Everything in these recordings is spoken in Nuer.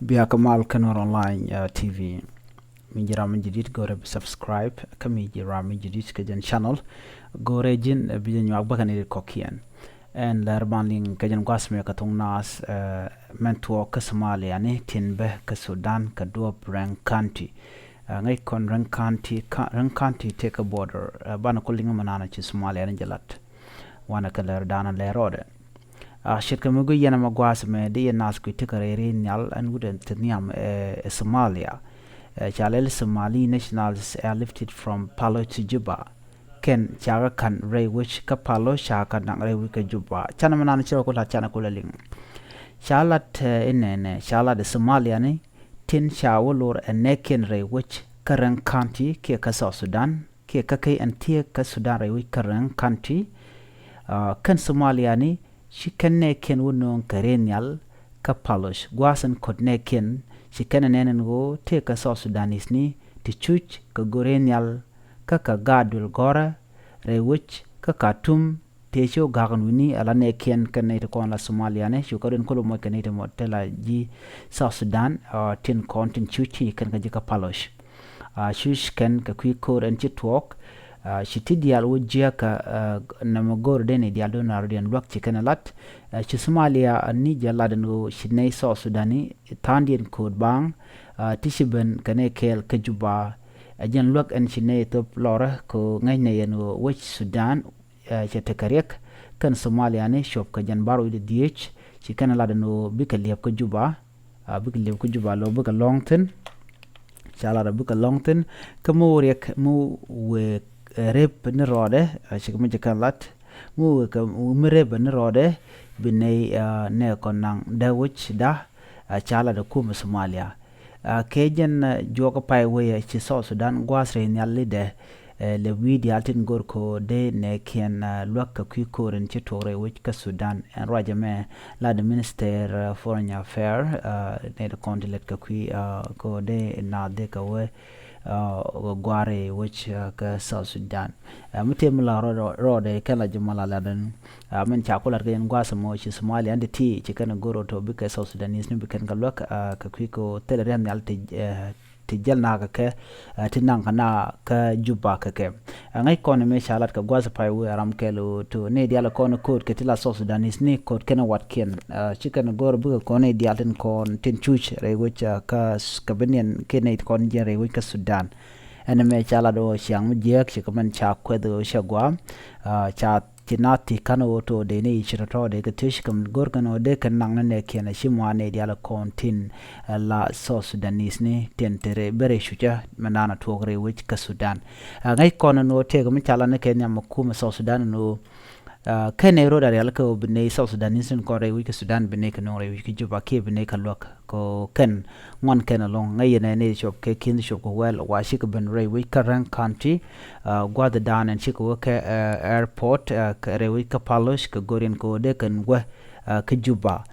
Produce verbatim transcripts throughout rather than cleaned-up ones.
Bia kɛ mal kä Nuer Online, uh, T V. Mi ji̱ ram mi jadid go̱rɛ bi subscribe, kä mi ji̱ ram mi jadid kä jɛn channel go̱rɛ ji̱n, uh, bi jɛ nyuak bäkɛ ni ri kɔkiɛn. Ɛn lɛr ban liŋ kä jɛn gua̱th mɛ kä thuŋ naath, uh, mɛn thuɔɔk kä Somalia ni tin bä kä Sudan kä duɔp Reng County. Uh, ŋäc kɔn Reng County, Reng County tëë kä border, uh, banɛ ku liŋ mɛ nana ci Somalia ni jɛ lat. Wanɛ kɛ lɛr danɔ lɛr rɔɔdɛ. A ce̱tkɛ mi guic yɛn ɛmɛ gua̱a̱th ɛmɛ di yɛn naath kui̱ tekɛ rɛy rɛy nhial ɛn wut ɛn te nhiam ɛ Somalia. Ɛ ca lɛl Somali nationals ɛ lifted from Palo to Juba. Kɛn cakɛ ka̱n rɛy wec kä Palo cakɛ naŋ rɛy wec kä Juba. Canɛ mi naan cɛ wä ku la̱t canɛ ku lɛ liŋ. Ca la̱t ɛ inɛnɛ ca la̱t ɛ Somalia ni tin ca wä lor ɛ nɛɛkiɛn rɛy wec kä Reng County kiɛ kä South Sudan. Kiɛ kä key ɛn thiek kä Sudan rɛy wec kä Reng County. Kɛn Somalia ni ci kɛn nɛɛkiɛn wä nööŋ kɛ rɛy nhial kä Paloc gua̱a̱th ɛn ko̱t nɛɛkiɛn ci kɛn ɛ nɛn ɛn ɣöö tëë kä South Sudanese ni ti cuc kɛ go̱r rɛy nhial kä kɛ gaat duël gɔ̱rä rɛy wec kä Khartoum. Tëë ci wä ga̱a̱k ɛn wi̱ni ala nɛɛkiɛn kɛn nɛy ti kɔn la Somalia ni cu kä duën kolo moc kɛ nɛy ti mɔ te la ji̱ South Sudan tin kɔn tin cuc ti kɛn kä ji̱ kä Paloc. Cuc kɛn kɛ kui̱ ko̱r ɛn ci tuɔɔk. Ci ti diaal wä jiäkä nɛmɛ go̱o̱r dee ni diaal do̱n raar diɛn luäk ci kɛn lat. Ci Somalia ni jɛ lat ɛn ɣöö ci nɛy South Sudan ni tha̱a̱ŋdiɛn ko̱o̱t baaŋ ti ci ben kɛ nɛy kɛɛl kä Juba. Ɛ jɛn luäk ɛn ci nɛy thop lɔrä kɛ ɣöö ŋäc nɛy ɛn ɣöö wec Sudan cɛ tekɛ riɛk kɛn Somalia ni cop kɛ jɛn bar wi̱cdɛ dhieec ci kɛn lat ɛn ɣöö bikɛ liɛp kä Juba. Bikɛ liɛp kä Juba lo bikɛ lɔ̱ŋ thi̱n. Ca lat ɛ bikɛ lɔ̱ŋ thi̱n kä mi wä riɛk mi wëë rep ni rɔɔdɛ. Cikɛ mi ci kɛn lat mi wëë kɛ mi rep ni rɔɔdɛ bi nɛy nɛ kɔn naŋ dee wec da. Ca lat ɛ kumɛ Somalia. Kɛ jɛn juɔk pay wëë ci South Sudan gua̱a̱th rɛy nhial lidɛ. Lɛ wi̱i̱ diaal tin go̱r ko̱o̱r dee nɛɛkiɛn luäk kɛ kui̱ ko̱o̱r in ci tuɔɔk rɛy wec kä Sudan ɛn ruacɛ mɛ lat minister foreign affair. Nɛy ti kɔn ti lɛt kɛ kui̱ ko̱o̱r dee naath dee kɛ wee gua̱a̱r rɛy wec kä South Sudan. Mi tëë mi la rɔɔdɛ kɛn la ji̱ mɔ la lat ɛn min ca ku lat kɛ yɛn gua̱a̱th mɔ ci Somalia ɛn ti ti ci kɛn go̱r rɔ tɔ bikɛ South Sudanese ni bi kɛn kɛ luäk kɛ kui̱ ko̱o̱r thilɛ ria̱th nhial ti ti jäl nakä kɛ ti naŋ kɛ na kä Juba kɛ kɛ. Ŋäc kɔn mi ca lat kɛ gua̱th pay wëë ram kɛl ɣöö to ni diaal kɔn ko̱o̱t kɛ ti la South Sudanese ni ko̱o̱t kɛn watkiɛn. Ci kɛn go̱r bikɛ kɔn ni diaal tin kɔn tin cuc rɛy wec kä kɛ bi niɛn kɛ ni kɔn jiɛn rɛy wec kä Sudan. Ɛn mɛ ca lat ɣöö ciaŋ mi jiääk ci kɛ mɛn ca kuɛth ɣöö cɛ gua̱a̱ ca ci na thi ka̱n ɣöö tɔ dee ni ci tɔ̱tɔ̱ dee kɛ thiec kɛ mi go̱r kɛn ɣöö dee kɛn naŋ ni nɛɛkiɛn ci mua̱a̱n ni diaal kɔn tin la South Sudanese ni tin te rɛy ben rɛy cucä mɛ naan a tuɔɔk rɛy wec kä Sudan. Ŋäc kɔn ni ɣöö tëëk mi ca la ni kɛ nhiam mi kumɛ South Sudan ni ɣöö kɛn ni rot a rial kɛ ɣöö bi ni South Sudanese ni kɔn rɛy wec kä Sudan bi ni kɛ no̱o̱ŋ rɛy wec kä Juba kiɛ bi ni kɛ luäk. Kɛ kɛn ŋuan kɛn ɛlɔ̱ŋ ŋäc yɛn ɛ ni cop kɛ ki̱n cop kɛ wɛl wa cikɛ ben rɛy wec kä Reng County. Gua̱th dan ɛn cikɛ wä kɛ airport kɛ rɛy wec kä Paloc kɛ go̱r in kɛ wä dee kɛn wä kä Juba.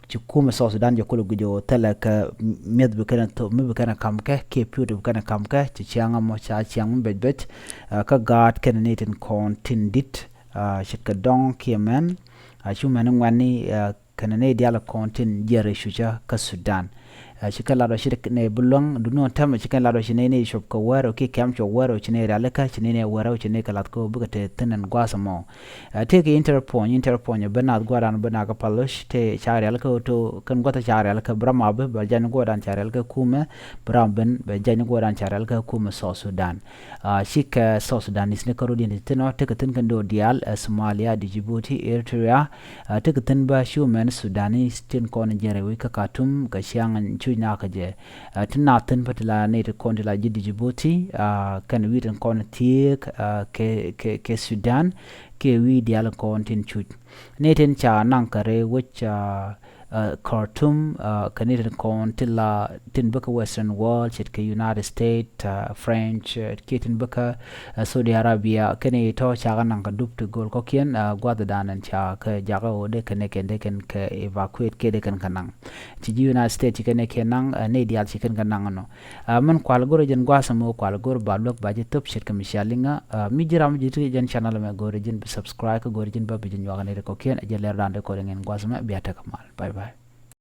Ci kumɛ South Sudan jɛ kulɛ guic ɣöö thilɛ kɛ mi̱eth bi kɛn thop mi bi kɛn kam kɛ kiɛ pi̱w ti bi kɛn kam kɛ ci ciaŋ ɛmɔ ca ciaŋ mi bec bec. Kä gaat kɛn ni tin kɔn tin di̱t ce̱tkɛ dɔ̱ŋ kiɛ mɛn. Cu mɛn ŋuɛ̈tni kɛnɛ nɛy diaal kɔn tin jiɛɛr rɛy cucä kä Sudan. Ci kɛn lat ɔ ci nɛy bi luäŋ duŋni ɣän täämɛ ci kɛn lat ɔ ci nɛy nɛy cop kɛ wäär ɔ kiɛ kɛm cop wäär ɔ ci nɛy rialikä ci nɛy nɛy wäär ɔ ci nɛy kɛ lath kä ɔ bikɛ te thi̱n ɛn gua̱a̱th ɛmɔ. Tëëkɛ Interpol, Interpol ɛ ben nath gua̱a̱r dan ben nath kä Paloc tëë ca rialikä ɔ to kɛn gua̱th ca rialikä bi ram a bi bɛ jany gua̱a̱r dan ca rialikä kumɛ bi ram ben bɛ jany gua̱a̱r dan ca rialikä kumɛ South Sudan. Cikɛ South Sudanese ni kä rot yɛn ti thi̱n ɔ tekɛ thi̱n kɛn do̱r diaal ɛ Somalia, Djibouti, Eritrea. Tekɛ thi̱n bä cu mɛn Sudanese tin kɔn jiɛn rɛy wec kä Khartoum kɛ ciaŋ cuc nakä jɛ. Ti na thi̱n bä ti la ni ti kɔn ti la ji̱ Djibouti kɛn wi̱i̱ tin kɔn thieek kɛ kɛ Sudan kɛ wi̱i̱ diaal kɔn tin cuc. Ni tin ca naŋ kɛ rɛy wec Khartoum kɛ ni tin kɔn ti la tin bä kä Western world ce̱tkɛ United States, French kiɛ tin bä kä Saudi Arabia kɛn i̱ tɔ̱ cakɛ naŋ kɛ dup ti go̱o̱l kɔ̱kiɛn gua̱th dan ɛn ca kɛ jakä ɣöö dee kɛn kɛn dee kɛn kɛ evacuate kiɛ dee kɛn kɛ naŋ. Ci ji̱ United States ci kɛn kɛ naŋ ni diaal ci kɛn kɛ naŋ ɛnɔ. Mɛn kual go̱r jɛn gua̱th ɛmɔ kual go̱r ba luäk ba ji̱ thop ce̱tkɛ mi cia liŋä. Mi ji̱ ram ji̱ ti jɛn channel mɛ go̱r jɛn bi subscribe kä go̱r jɛn ba bi ji̱ nyuak ni ri kɔ̱kiɛn jɛ lɛr dan dee kɔr ŋɛn gua̱th ɛmɛ bia tekɛ mal. Bye bye.